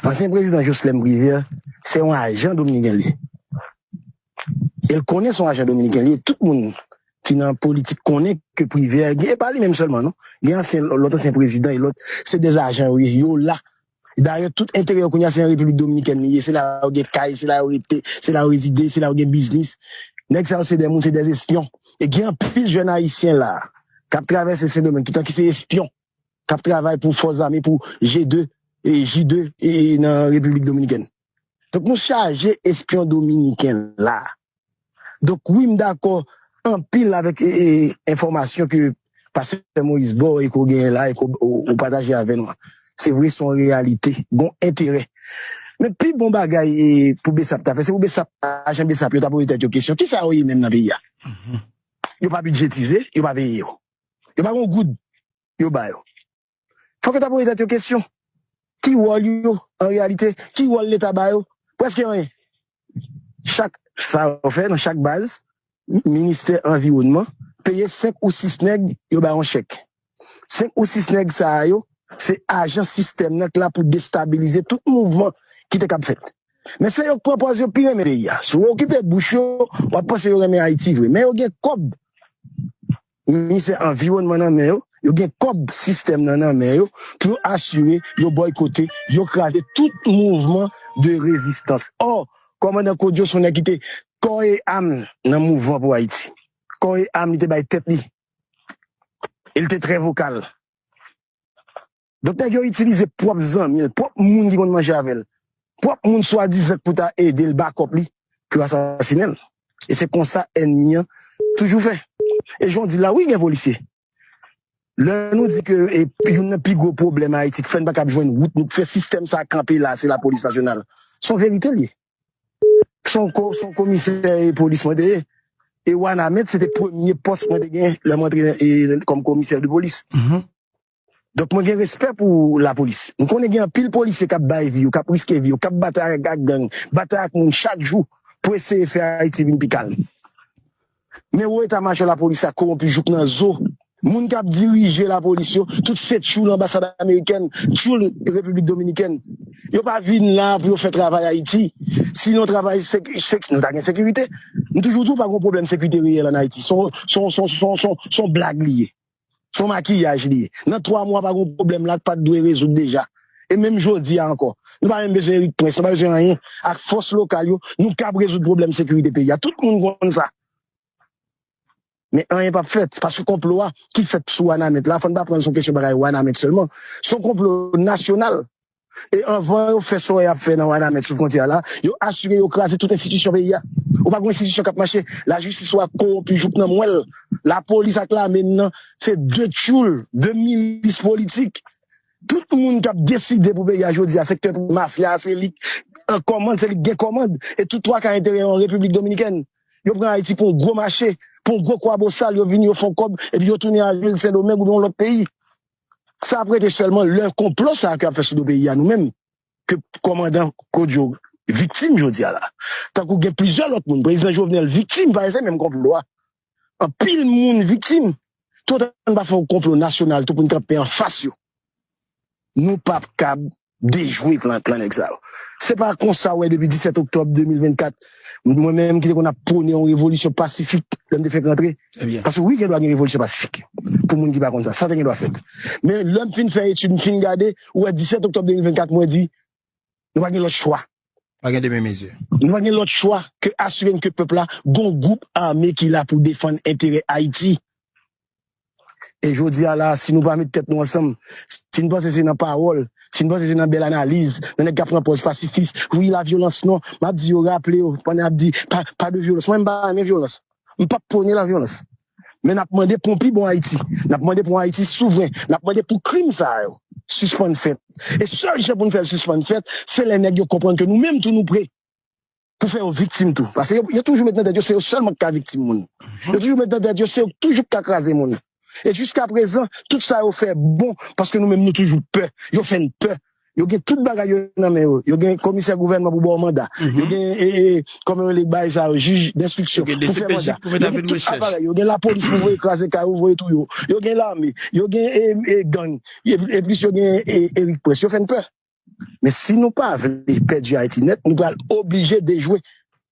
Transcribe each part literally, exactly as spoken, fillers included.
Ansyen prezidan Joslèm Privè, se yon ajan dominiken li ye. E l konnen se yon ajan dominiken li ye. Tout moun ki nan politik konnen ke Privè, e pa li menm sèlman, non. Gen ansyen, lòt ansyen prezidan e lòt, se de ajan yo ye, yo la. Dayè, tout enterè yo kounye a, se an Repiblik Dominikèn li ye. Se la yo gen kay, se la yo rete, se la yo rezide, se la yo gen biznis. Nèg sa yo se de moun, se de espyon. E gen anpil jèn ayisyen la, k ap travèse Sendomeng, ki tanki se espyon, k ap travay pou fòs zame, pou G de, e J de, e nan Repiblik Dominikèn. Donk, nou chaje espyon dominiken la. Donk, wi, m dakò anpil avèk, e, e, enfòmasyon ke pastè Moïse ba w e ke w genyen la e ke w, w, w pataje avè nou an. Se vre, se yon reyalite, gon enterè. Men pi bon bagay, e, pou BSAP ta fè, se pou BSAP, ajan BSAP yo ta poze tèt yo kesyon. Kisa yo ye menm nan peyi a? Yo pa bidjetize, yo pa peye yo. Yo pa gon goud yo ba yo. Fòk yo ta poze tèt yo kesyon. Ki wòl yo, an reyalite? Ki wòl Leta ba yo? Prèske anyen. Chak, sa yo fè nan chak baz, ministè anviwònman peye senk ou sis nèg, yo ba yon chèk. Senk ou sis nèg sa a yo, se ajan sistèm nan k la pou destabilize tout mouvman ki te kab fèt. Men se yo k pran pòz yo pi renmen peyi a. Si w okipe bouch yo, w ap panse yo renmen Ayiti vre. Men yo gen kòb Ministè Anviwònman nan men yo, yo gen kòb sistèm nan nan men yo pou yo asire yo bòykote, yo kraze tout mouvman de rezistans. Ò, kòmandan Kodjo se yon nèg ki te kò e am nan mouvman pou Ayiti. Kò e am li te bay tèt li. E li te trè vokal. Donk, nèg yo itilize pwòp zanmi l, pwòp moun ki konn manje avè l, pwòp moun swadizan k pou ta ede l, bakòp li, pou yo asasinen l. E se konsa ènmi an toujou fè. E jan w di l la, wi, gen polisye. Lè nou di ke, e, youn nan pi gwo pwoblèm Ayiti k fè n pa kab jwenn wout nou, k fè sistèm sa a kanpe la, se lapolis nasyonal. Se yon verite l ye. Se yon ko-, se yon komisè e polis mwen te ye. E Wanament, se te premye pòs mwen te gen lè mwen antre, e, kòm komisè de polis. Donk, mwen gen respè pou lapolis. M konnen gen anpil polisye k ap bay vi yo, k ap riske vi yo, k ap batay ak, ak gang, batay ak moun chak jou pou eseye fè Ayiti vin pi kalm. Men wo eta majò lapolis la kowonpi jouk nan zo. Moun k ap dirije lapolis yo, tout se tchoul anbasad amerikèn, tchoul Repiblik Dominikèn. Yo pa vin la pou yo fè travay Ayiti. Sinon, travay sek-, sek-, nou ta gen sekirite. M toujou di w pa gen pwoblèm sekirite reyèl ann Ayiti. Se yon, se yon, se yon, se yon, se yon, se yon blag li ye. Se yon makiyaj li ye. Nan twa mwa, pa gen pwoblèm la k pa t dwe rezoud deja. E menm jodi a ankò, nou pa menm bezwen Erik Prince, nou pa bezwen anyen. Ak fòs lokal yo, nou kab rezoud pwoblèm sekirite peyi a. Tout moun konn sa. Men anyen p ap fèt, paske konplo a ki fèt sou Wanament la, fò n pa pran l se yon kesyon bagay Wanament sèlman. Se yon konplo nasyonal. E anvan yo fè sa y ap fè nan Wanament sou fwontyè a la, yo asire yo kraze tout enstitisyon peyi a. Ou pa gen enstitisyon k ap mache. Lajistis ou a kowonpi jouk nan mwèl. Lapolis ak lame n nan, se de tchoul, de milis politik. Tout moun k ap deside pou peyi a jodi a, sektè mafya a, se li k an kòmand, se li k gen kòmand. E tout twa ka enterè yo an Repiblik Dominikèn. Yo pran Ayiti pou yon gwo mache, pou yon gwo kwabosal, yo vini, yo fè yon kòb, epi yo tounen al jwe l Sendomeng oubyen yon lòt peyi. Sa ap rete sèlman lè konplo sa a ke ap fè sou do peyi a nou menm, ke kòmandan Kodjo viktim jodi a la. Tankou gen plizyè lòt moun, prezidan Jovenel viktim, pa se menm konplo a. Anpil moun viktim. Toutan n pa fè yon konplo nasyonal tou pou n kanpe anfas yo, nou p ap kab dejwe plan, plan nèg sa yo. Se pa konsa w wè depi disèt oktòb de mil vennkat, mwen menm ki te konn ap pwone yon revolisyon pasifik lè m te fèk rantre. Paske wi, gen dwa gen revolisyon pasifik. Pou moun ki pa konn sa, sa te gen dwa fèt. Men lè m fin fè etid, m fin gade, ou wè disèt oktòb de mil vennkat, mwen di, nou pa gen lòt chwa. Pa gen demen mezi. Nou pa gen lòt chwa ke asire n ke pèp la gon gwoup ame ki la pou defann enterè Ayiti. E jodi a la, si nou pa met tèt nou ansanm, si n panse se nan pawòl, si n panse se nan bèl analiz, nan nèg k ap pran pòz pasifis, wi, lavyolans non, m ap di yo, raple yo, pandan y ap di, pa, pa de vyolans. Mwen, m pa renmen vyolans. M p ap pwone lavyolans. Men n ap mande pou yon pi bon Ayiti. N ap mande pou yon Ayiti souvren. N ap mande pou krim sa yo sispann fèt. E sèl jan pou n fè l sispann fèt, se lè nèg yo konprann ke nou menm tou nou pre pou fè yo viktim tou. Paske yo, yo toujou met nan tèt yo se yo sèlman k ka viktim moun. Yo toujou met nan tèt yo se yo toujou k ka kraze moun. E jiskaprezan, tout sa yo fè bon, paske nou menm nou toujou pè. Yo fè n pè. Yo gen tout bagay yo nan men yo. Yo gen komisè gouvènman pou ba w manda. Yo gen, e, e, kòman yo rele bagay sa yo, jij denstriksyon pou fè manda. Yo gen tout aparèy. Yo gen lapolis pou voye kraze kay ou, voye touye w. Yo gen lame. Yo gen, e, e, gang. E, e plis yo gen, e, Erik Prince. Yo fè n pè. Men si nou pa vle pèdi Ayiti nèt, nou pral oblije dejwe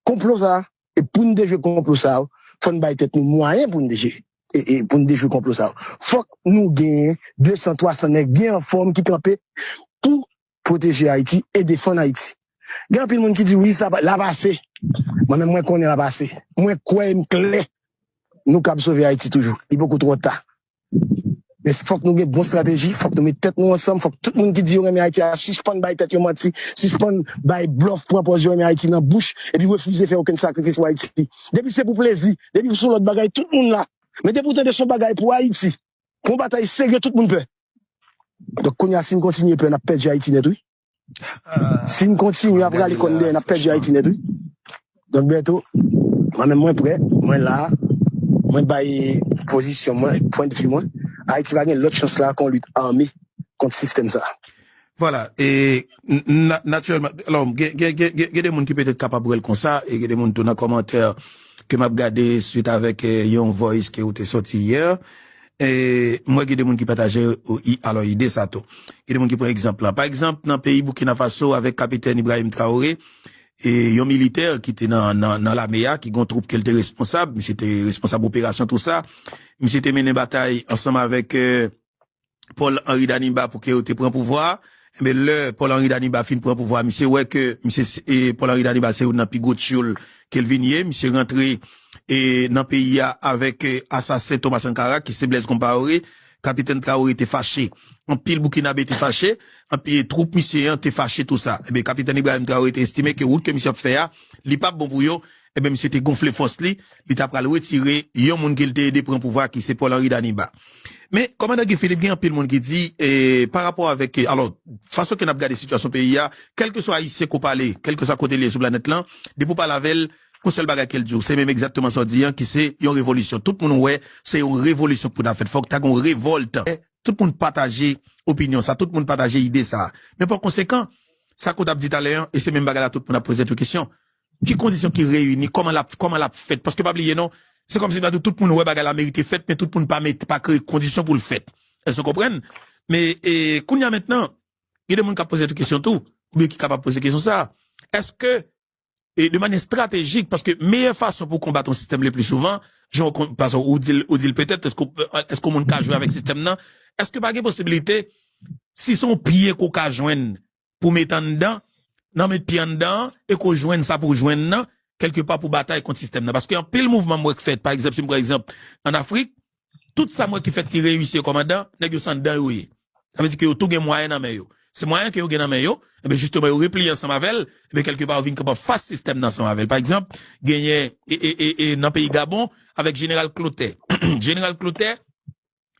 konplo sa a. E pou n dejwe konplo sa yo, fò n bay tèt nou mwayen pou n dejwe, e, e, pou n dejwe konplo sa yo. Fòk nou genyen de san, twa san nèg byen anfòm ki kanpe pou pwoteje Ayiti e defann Ayiti. Gen anpil moun ki di, "Wi, sa pa, l ap ase." Mwen menm, mwen konnen l ap ase. Mwen kwè e m klè, nou kab sove Ayiti toujou. Li poko twò ta. Men fòk nou gen bon estrateji, fòk nou met tèt nou ansanm, fòk tout moun ki di yo renmen Ayiti a sispann bay tèt yo manti, sispann bay blòf, pran pòz yo renmen Ayiti nan bouch, epi refize fè okenn sakrifis pou Ayiti. Depi se pou plezi, depi se yon lòt bagay, tout moun la. Men depi w tande se yon bagay pou Ayiti, pou yon batay serye, tout moun pè. Donk, kounye a, si n kontinye pè, n ap pèdi Ayiti nèt, wi. Si n kontinye ap rale kòn dèyè, n ap pèdi Ayiti nèt, wi. Donk, Bèto, mwen menm, mwen prè, mwen la, mwen bay pozisyon mwen, pwennvi mwen. Ayiti pa gen lòt chans la ke yon lit ame kont sistèm sa. Vwala, e natirèlman, alò, gen de moun ki petèt kapab wè l konsa, e gen de moun tou nan kòmantè ke m ap gade swit avèk yon voice ke ou te sòti yè. E, m wè gen de moun ki pataje alò ide sa tou. Gen de moun ki pran egzanp lan. Pa egzanp, nan peyi Boukina Faso avèk Kapitèn Ibrahim Traoré, e yon militè ki te nan, nan, nan lame a, ki gon twoup ke l te responsab, misye te responsab operasyon tou sa, misye te mennen batay ansanm avèk Paul Henri Daniba pou ke yo te pran pouvwa a. Enben, lè Paul Henri Daniba fin pran pouvwa a, misye wè ke misye, e, Paul Henri Daniba se youn nan pi gwo tchoul ke l vin ye. Misye rantre e, nan peyi a avèk e, asasen Thomas Sankara, ki se Blaise Compaoré. Kapitèn Traoré te fache. Anpil Boukinabe te fache. Anpil twoup misye an te fache tou sa. Enben, Kapitèn Ibrahim Traoré te estime ke wout ke misye ap fè a, li p ap bon pou yo. Enben, misye te gonfle fòs li. Li ta pral retire yon moun ke l te ede pran pouvwa a, ki se Paul Henri Daniba. Men, kòmandan Guy Philippe, gen anpil moun ki di, e, pa rapò avèk, e, alò, fason ke n ap gade sitiyasyon peyi a, kèlkeswa Ayisyen ke w pale, kèlkeswa kote l ye sou planèt lan, depi w pale avè l, yon sèl bagay ke l di w, se menm egzakteman sa w di an, ki se yon revolisyon. Tout moun wè, se yon revolisyon k pou ta fèt. Fòk ta gen yon revòlt. Tout moun pataje opinyon sa, tout moun pataje ide sa. Men pa konsekan, sa ke w t ap di talè an, e se menm bagay la tout moun ap poze tou kesyon. Ki kondisyon ki reyini, kòman l ap, kòman l ap fèt? Paske pa bliye non, se kòmsi m ta di w tout moun wè bagay la merite fèt, men tout moun pa mete, pa kreye kondisyon pou l fèt. Èske w konprann? Men, e, kounye a mentnan, gen de moun k ap poze tou kesyon tou, oubyen ki kapab poze kesyon sa. Èske e de manyè estratejik, paske meyè fason pou konbat yon sistèm le pli souvan, jan w kon, paske ou di l, ou di l petèt, èske, èske yon moun ka jwe avèk sistèm nan? Èske pa gen posibilite, si se yon pye ke w ka jwenn pou w met anndan, nan met pye anndan an, e ke w jwenn sa pou w jwenn nan, kèlkepa pou batay kont sistèm nan? Paske anpil mouvman m wè k fèt, pa egzanp, si m pran egzanp, ann Afrik, tout sa m wè ki fèt ki reyisi yo kòmandan, nèg yo se anndan yo ye. Sa vle di ke yo tou gen mwayen nan men yo. Se mwayen ke yo gen nan men yo, enben, jisteman, yo repliye ansanm avè l, enben, kèlkepa, yo vin kanpe anfas sistèm nan ansanm avè l. Pa egzanp, genyen, e, e, e, e, nan peyi Gabon, avèk Jeneral Clotaire. Jeneral Clotaire,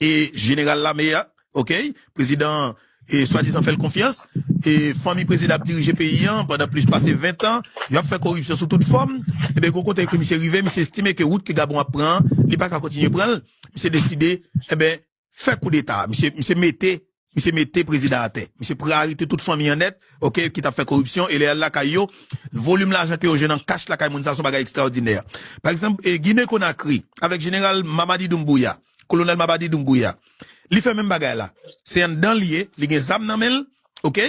e jeneral lame a, oke, prezidan, e swadizan fè l konfyans, e fanmi prezidan ap dirije peyi an pandan plis pase ven tan, y ap fè koripsyon sou tout fòm, enben, gon kote ke misye rive, misye estime ke wout ke Gabon ap pran an, li pa ka kontinye pran l, misye deside, enben, fè koudeta. Misye, misye mete, misye mete prezidan atè. Misye pran arete tout fanmi an nèt, oke, ki t ap fè koripsyon, e lè y al lakay yo, volim lajan ke yo jwenn an kach lakay moun sa, se yon bagay ekstraòdinè. Pa egzanp, e, Gine Konakri, avèk jeneral Mamadi Doumbouya, kolonèl Mamadi Doumbouya, li fè menm bagay la. Se anndan l ye, li gen zam nan men l, oke?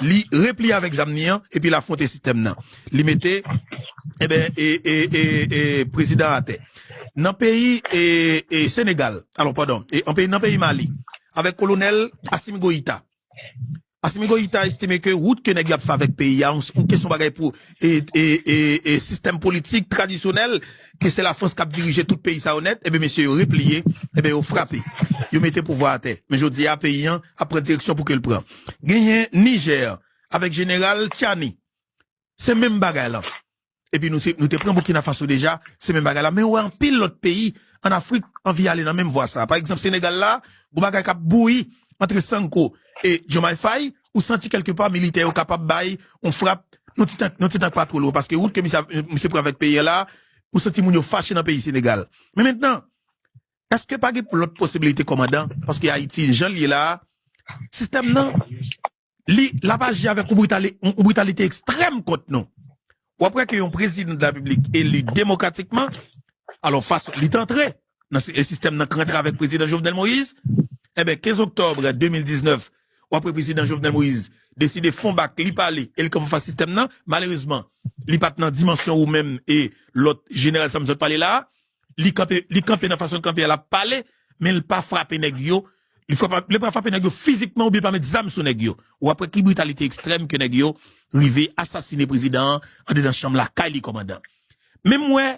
Li repliye avèk zam li an, epi l afwonte sistèm nan. Li mete, enben, e, e, e, e, prezidan atè. Nan peyi, e, e, Senegal, alò, padon, e, an peyi, nan peyi Mali, avèk kolonèl Assimi Goïta. Assimi Goïta estime ke wout ke nèg yo ap fè avèk peyi a, yon, yon kesyon bagay pou, e, e, e, e, sistèm politik tradisyonèl, ke se Lafrans k ap dirije tout peyi sa yo nèt, enben, mesye yo repliye, enben, yo frape. Yo mete pouvwa atè. Men jodi a, peyi an ap pran direksyon pou ke l pran. Genyen Nijè, avèk jeneral Tchiani. Se menm bagay la. Epi nou te, nou te pran Boukina Faso deja, se menm bagay la. Men ou wè anpil lòt peyi ann Afrik anvi ale nan menm vwa sa. Pa egzanp, Senegal la, gon bagay k ap bouyi ant Sanko e Diomaye Faye, ou santi kèlkepa militè yo kapab bay yon frap, yon ti tan, yon ti tan k pa twò lwen, paske wout ke misye, misye pran avèk peyi an la, ou santi moun yo fache nan peyi Senegal. Men mentnan, èske pa gen lòt posibilite, kòmandan? Paske Ayiti, jan l ye la a, sistèm nan, li, l ap aji avèk yon britali-, yon britalite ekstrèm kont nou. W ap wè ke yon prezidan de la repiblik eli demokratikman, alò, fason li t antre nan si-, sistèm nan k rantre avèk prezidan Jovenel Moïse, enben, kenz oktòb de mil diznèf, w ap wè prezidan Jovenel Moïse deside fè yon bak, li pale, e l kanpe anfas sistèm nan, malerezman, li pa t nan dimansyon ou menm e lòt jeneral sa m sot pale la a. Li kanpe, li kanpe nan fason l kanpe a, l ap pale, men l pa frape nèg yo. Li frape, li pa frape nèg yo fizikman oubyen pa met zam sou nèg yo. Ou ap wè ki britalite ekstrèm ke nèg yo rive asasine prezidan an andedan chanm lakay li, kòmandan. Men m wè,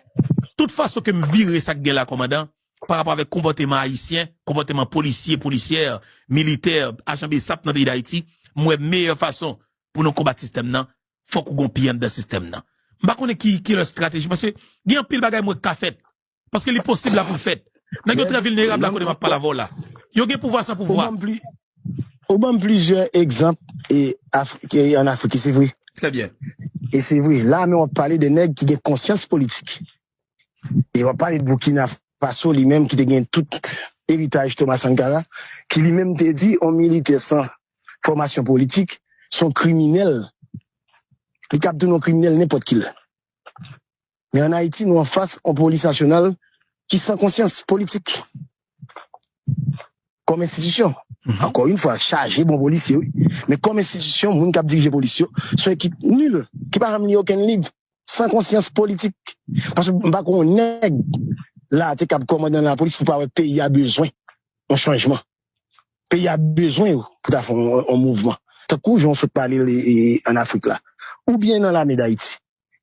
tout fason ke m vire sa k gen la, kòmandan, pa rapò avèk konpòteman ayisyen, konpòteman polisye, polisyè, militè, ajan besap nan peyi Dayiti, m wè meyè fason pou nou konbat sistèm nan, fòk ou gon pye anndan sistèm nan. M pa konnen ki, ki lòt estrateji, paske gen anpil bagay m wè k ka fèt. Paske li posib la pou l fèt. Nèg yo trè vilnerab la kote m ap pale avè w la. Yo gen pouvwa san pouvwa. Ou ban m pli, ou ban m plizyè egzanp e Afri-, e an Afrik, e se vre. Trè byen. E se vre. La, men w ap pale de nèg ki gen konsyans politik. E w ap pale de Burkina Faso, li menm ki te gen tout eritaj Thomas Sankara, ki li menm te di, yon militè san fòmasyon politik, se yon kriminèl. Li kab tounen yon kriminèl nenpòt ki lè. Men ann Ayiti, nou anfas yon polis nasyonal ki san konsyans politik. Kòm enstitisyon. Ankò yon fwa, chaje bon polisye, wi. Men kòm enstitisyon, moun k ap dirije polis yo, se yon ekip nil, ki pa janm li okenn liv, san konsyans politik. Paske m pa kwè yon nèg la te kab kòmandan lapolis pou pa wè peyi a bezwen yon chanjman. Peyi a bezwen yo pou ta fè yon, yon mouvman. Tankou jan w sot pale l, e, e, ann Afrik la. Oubyen nan lame Dayiti.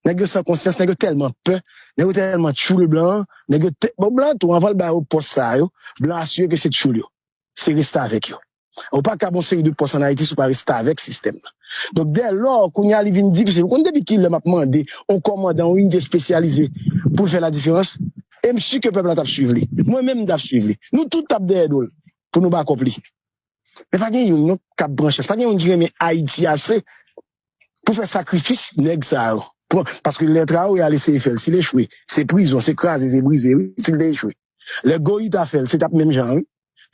Nèg yo san konsyans, nèg yo tèlman pè, nèg yo tèlman tchoul blan an, nèg yo te, bon, blan tou, anvan l ba yo pòs sa yo, blan asire ke se tchoul yo. Se restavèk yo. Ou pa ka bon seri de pòs ann Ayiti si w pa restavèk sistèm nan. Donk, dèlò, kounye a li vin difisil. Ou konn depi kilè m ap mande yon kòmandan, yon inite espesyalize pou l fè ladiferans? E m si ke pèp la t ap swiv li. Mwen menm, m t ap swiv li. Nou tout t ap dèyè do l pou nou bakòp li. Men pa gen youn non k ap pran chans. Pa gen youn ki renmen Ayiti ase pou fè sakrifis nèg sa yo. Pran, paske lè Traoré al eseye fè l, si l echwe, se prizon, se kraze, se brize, wi, si l te echwe. Lè Goita fè l, se t ap menm jan, wi.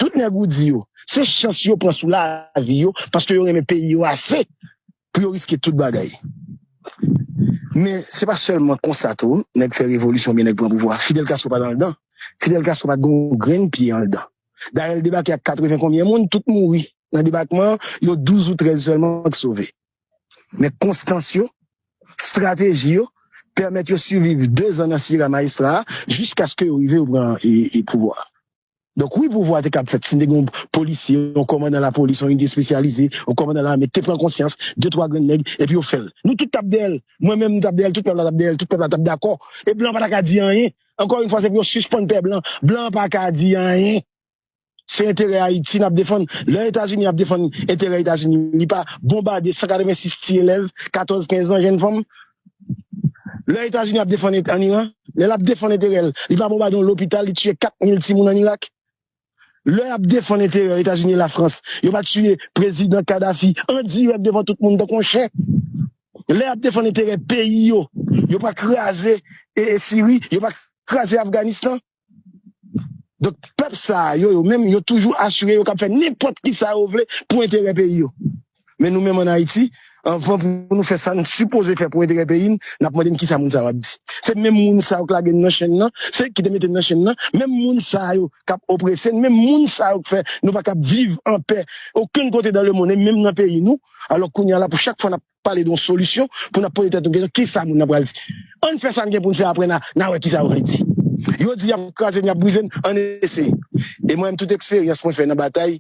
Tout nèg ou di yo, se chans yo pran sou lavi yo, paske yo renmen peyi yo ase pou yo riske tout bagay. Men se pa sèlman konsa tou, nèg fè revolisyon oubyen nèg pran pouvwa. Fidel Castro pa t anndan. Fidel Castro pa t gen yon grenn pye anndan. Dayè, l debake ak katreven konbyen moun, tout mouri. Nan debakman an, yo douz ou trèz sèlman k sove. Men konstans yo, estrateji yo, pèmèt yo siviv dezan nan Sierra Maestra a, jiskaske yo rive yo pran e, e pouvwa a. Donk, wi, pouvwa a te kab fèt si n te gen yon polisye, yon kòmandan lapolis, yon inite espesyalize, yon kòmandan lame ki te pran konsyans, de twa grenn nèg, epi yo fè l. Nou tout t ap dèyè l. Mwen menm, m t ap dèyè l, tout pèp la t ap dèyè l, tout pèp la t ap dakò. E blan pa ta ka di anyen. Ankò yon fwa, se pou yo sispann pè blan. Blan pa ka di anyen. Se enterè Ayiti n ap defann. Lè Etazini ap defann enterè Etazini, li pa bonbade san katrevensis ti elèv, katòz, kenz an, jenn fanm. Lè Etazini ap defann ent-, ann Iran, lè l ap defann enterè l, li pa bonbade yon lopital, li tiye kat mil timoun ann Irak. Lè y ap defann enterè Etazini e Lafrans, yo pa tiye prezidan Kadhafi an dirèk devan tout moun tankou yon chen. Lè y ap defann enterè peyi yo, yo pa kraze e, e Siri, yo pa kraze Afganistan. Donk, pèp sa a, yo, yo menm, yo toujou asire yo kab fè nenpòt kisa yo vle pou enterè peyi yo. Men nou menm ann Ayiti, anvan pou nou fè sa n sipoze fè pou enterè peyi n, n ap mande n kisa moun sa yo ap di. Se menm moun sa yo k lage n nan chenn nan, se ki te mete n nan chenn nan, menm moun sa yo k ap oprese n, menm moun sa yo k fè nou pa kab viv an pè okenn kote dans le monde, e menm nan peyi nou. Alò, kounye a la, pou chak fwa n ap pale de yon solisyon, pou n ap poze tèt nou kesyon, kisa moun nan pral di? Ann fè sa n gen pou n fè, apre n a, n a wè kisa yo vle di. Yo di y ap kraze n, y ap brize n, ann eseye. E mwen menm, tout eksperyans mwen fè nan batay,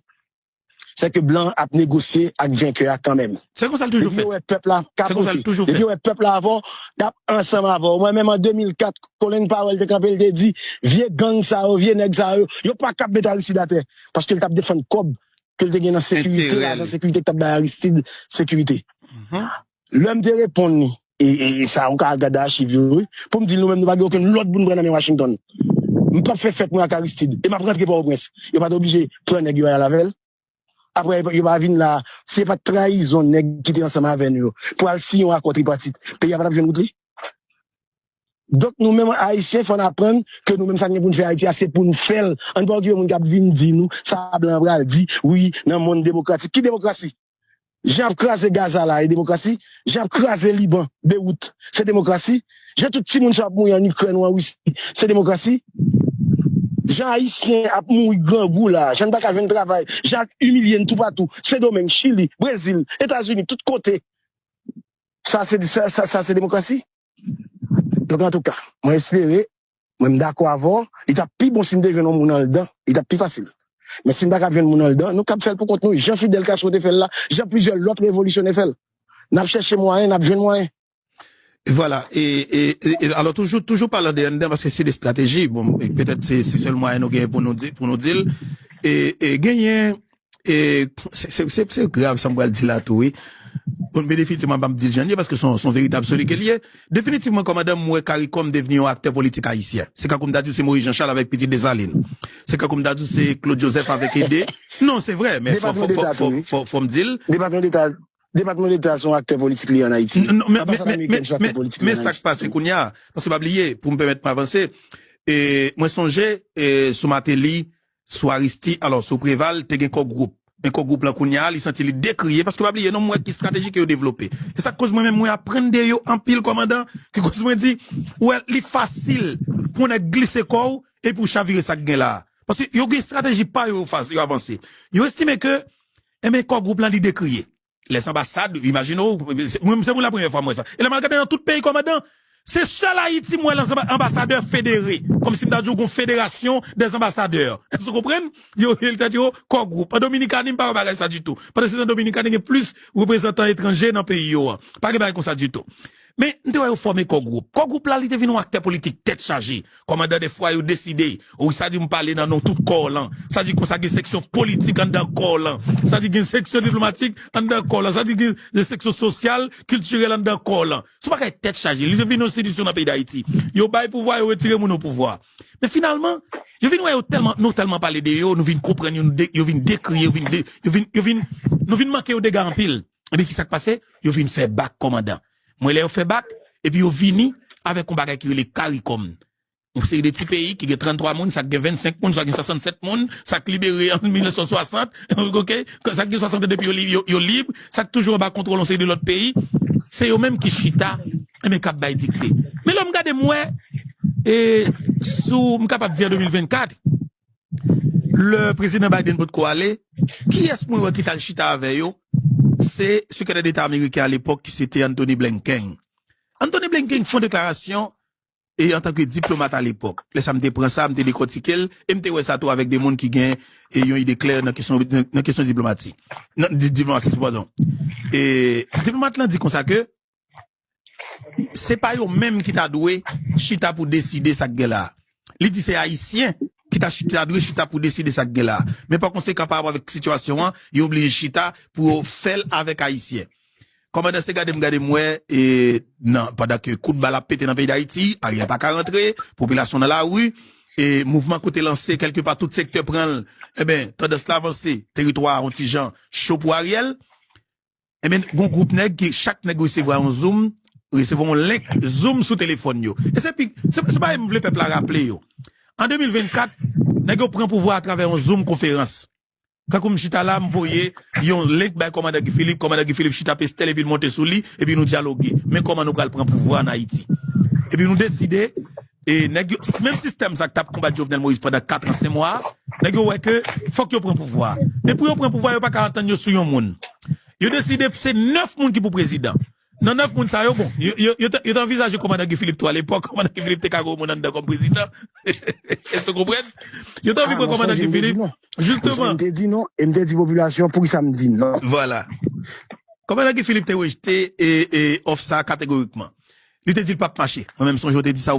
se ke blan ap negosye ak venkè a kanmenm. Se konsa l toujou fèt. Depi yo wè pèp la ka pote, depi yo wè pèp la avè w, y ap ansanm avè w. Mwen menm an de mil kat, Colin Powell te kanpe, l te di, vye gang sa yo, vye nèg sa yo, yo pa kab met Aristide atè, paske l t ap defann kòb ke l te gen nan sekirite, lajan sekirite k t ap bay Aristide sekirite. Lè m te reponn li, e, e, e sa ou ka al gade achiv yo, wi, pou m di l nou menm nou pa gen okenn lòd pou n pran nan men Washington. M p ap fè fèt mwen ak Aristide, e m ap rantre Pòtoprens. Yo pa t oblije pran nèg yo al avè l. Apre, yo pa vin la, si se pa t trayizon nèg ki te ansanm avè nou yo, pou al siyen yon akò tripatit, peyi a pa t ap jwenn wout li. Donk, nou menm Ayisyen, fò n aprann ke nou menm sa n gen pou n fè Ayiti a, se pou n fè l. Ann pa okipe moun k ap vin di nou sa blan an pral di, wi, nan monn demokratik. Ki demokrasi? Jan y ap kraze Gaza la, e demokrasi? Jan y ap kraze Liban, Bewout, se demokrasi? Jan tout timoun sa yo ap mouri ann Ikrèn ou an Risi, se demokrasi? Jan Ayisyen ap mouri grangou la, jan n pa ka jwenn travay, jan y ap imilye n toupatou, Sendomeng, Chili, Brezil, Etazini, tout kote. Sa se, sa, sa, sa se demokrasi? Donk, antouka, mwen espere, mwen m dakò avè w, li t ap pi bon si n te jwenn yon moun anndan, li t ap pi fasil. Men si n pa kab jwenn moun anndan, nou kab fè l pou kont nou, jan Fidel Castro te fè l la, jan plizyè lòt revolisyonè fè l. N ap chèche mwayen, n ap jwenn mwayen. Vwala, e, e, e, e alò toujou, toujou palan de anndan, paske se de estrateji, bon, e petèt se, se sèl mwayen nou genyen pou nou di, pou nou di l, e, e genyen, e, se, se, se, se grav sa m pral di la tou, wi. Bon, men definitivman, m p ap di l jan l ye, paske se yon, se yon veritab soli ke l ye. Definitivman, kòmandan, m wè CARICOM devni yon aktè politik ayisyen. Se kankou m ta di w se Moyiz Janchal avèk Pitit Desalin. Se kankou m ta di w se Claude Joseph avèk Ede. Non, se vre, men fò, fò, fò, fò, fò, fò m di l. Depatman Deta Depatman Deta se yon aktè politik li ye ann Ayiti. Non, men, men, men, men, men, men sa k pase kounye a, paske pa bliye, pou m pèmèt mwen avanse, e, mwen sonje, e, sou Martelly, sou Aristide, alò, sou Preval, te gen Core Group. Men Core Group lan kounye a, li santi li dekriye, paske pa bliye, non, mwen wè ki estrateji ke yo devlope. E sa k koz mwen menm, mwen aprann de yo anpil, kòmandan, ki koz mwen di, ou wè, li fasil pou yon nèg glise kò w, epi w chavire sa k gen la a. Paske yo gen estrateji pa yo, yo avanse. Yo estime ke, enben, Core Group lan, li dekriye. Lèzanbasad, imajine w, mwen se pou la premyè fwa m wè sa. E lè m al gade nan tout peyi kòmandan, se sèl Ayiti m wè lèzanba- anbasadè federe. Kòmsi m ta di w gon federasyon dèzanbasadè. Èske w konprann? Yo rele tèt yo Core Group. An Dominikani, m pa wè bagay sa ditou. Pandan se tan Dominikani gen plis reprezantan etranje nan peyi yo an. Pa gen bagay konsa ditou. Men, m te wè yo fòme Core Group. Core Group la, li te vin yon aktè politik tèt chaje. Kòmandan, dèfwa yo deside, wi, sa di m pale nan non tout Core lan. Sa di konsa gen seksyon politik anndan Core lan. Sa di gen seksyon diplomatik anndan Core lan. Sa di gen seksyon sosyal, kiltirèl anndan Core lan. Se yon bagay tèt chaje. Li te vin yon enstitisyon nan peyi Dayiti. Yo bay pouvwa, yo retire moun o pouvwa. Men finalman, yo vin wè yo tèlman, nou tèlman pale de yo, nou vin konprann yo, nou de- yo vin dekriye, yo vin, de- yo vin, yo vin, nou vin manke yo dega anpil. Ebyen, ki sa k pase? Yo vin fè bak kòmandan. Mwen, lè yo fè bak, epi yo vini avèk yon bagay ki rele CARICOM. Yon seri de ti peyi ki gen tranntwa moun, sa k gen vennsenk moun, sa k gen swasannsèt moun, sa k libere an mil nèf san swasant, oke? Sa k gen swasant an depi yo, li- yo, yo lib, sa k toujou anba kontwòl yon seri de lòt peyi, se yo menm ki chita, enben, k ap bay dikte. Men lè m gade, m wè, e, sou, m kapab di an de mil vennkat, lè Prezidan Biden potko ale, kiyès mwen wè ki t al chita avè yo? Se Sekretè Deta ameriken alepòk ki se te Antony Blinken. Antony Blinken fè yon deklarasyon e antanke diplomat alepòk. Lè sa m te pran sa, m te dekòtike l, e m te wè sa tou avèk de moun ki gen e yon ide klè nan kesyon, nan kesyon diplomatik. Nan, di- diplomasi, padon. E diplomat lan di konsa ke se pa yo menm ki ta dwe chita pou deside sa k gen la. Li di se Ayisyen ki ta chita, dwe chita pou deside sa k gen la. Men pa konsekan, pa rapò avèk sitiyasyon an, yo oblije chita pou yo fè l avèk Ayisyen. Kòmandan, se gade m gade m wè, e, nan, pandan ke kout bal ap pete nan peyi Dayiti, Ariel pa ka rantre, popilasyon nan lari, e mouvman kote lanse, kèlkepa tout sektè pran l, enben, tandans la avanse, teritwa a yon ti jan cho pou Ariel. Enben, gon gwoup nèg ki, chak nèg resevwa yon Zoom, resevwa yon link Zoom sou telefòn yo. E se pi, se, se bagay m vle pèp la raple yo. An de mil vennkat, nèg yo pran pouvwa atravè yon Zoom konferans. Tankou m chita la, m voye yon link bay kòmandan Guy Philippe, kòmandan Guy Philippe chita pestèl epi l monte sou li, epi nou dyaloge. Men kòman nou pral pran pouvwa an Ayiti. Epi nou deside, e nèg yo, menm sistèm sa k t ap konbat Jovenel Moïse pandan kat an, senk mwa, nèg yo wè ke fòk yo pran pouvwa. Men pou yo pran pouvwa, yo pa ka antann yo sou yon moun. Yo deside se nèf moun ki pou prezidan. Nan nèf moun sa yo, bon, yo, yo, yo, te, yo te anvizaje kòmandan Guy Philippe tou alepòk, kòmandan Guy Philippe te ka gen yon moun anndan kòm prezidan. Èske w konprann? Yo te anvi pran kòmandan Guy Philippe, jisteman. M te di non, e m te di popilasyon poukisa m di non. Vwala. Kòmandan Guy Philippe te rejte e, e, òf sa kategorikman. Li te di l p ap mache. Mwen menm sonje w te di sa, ou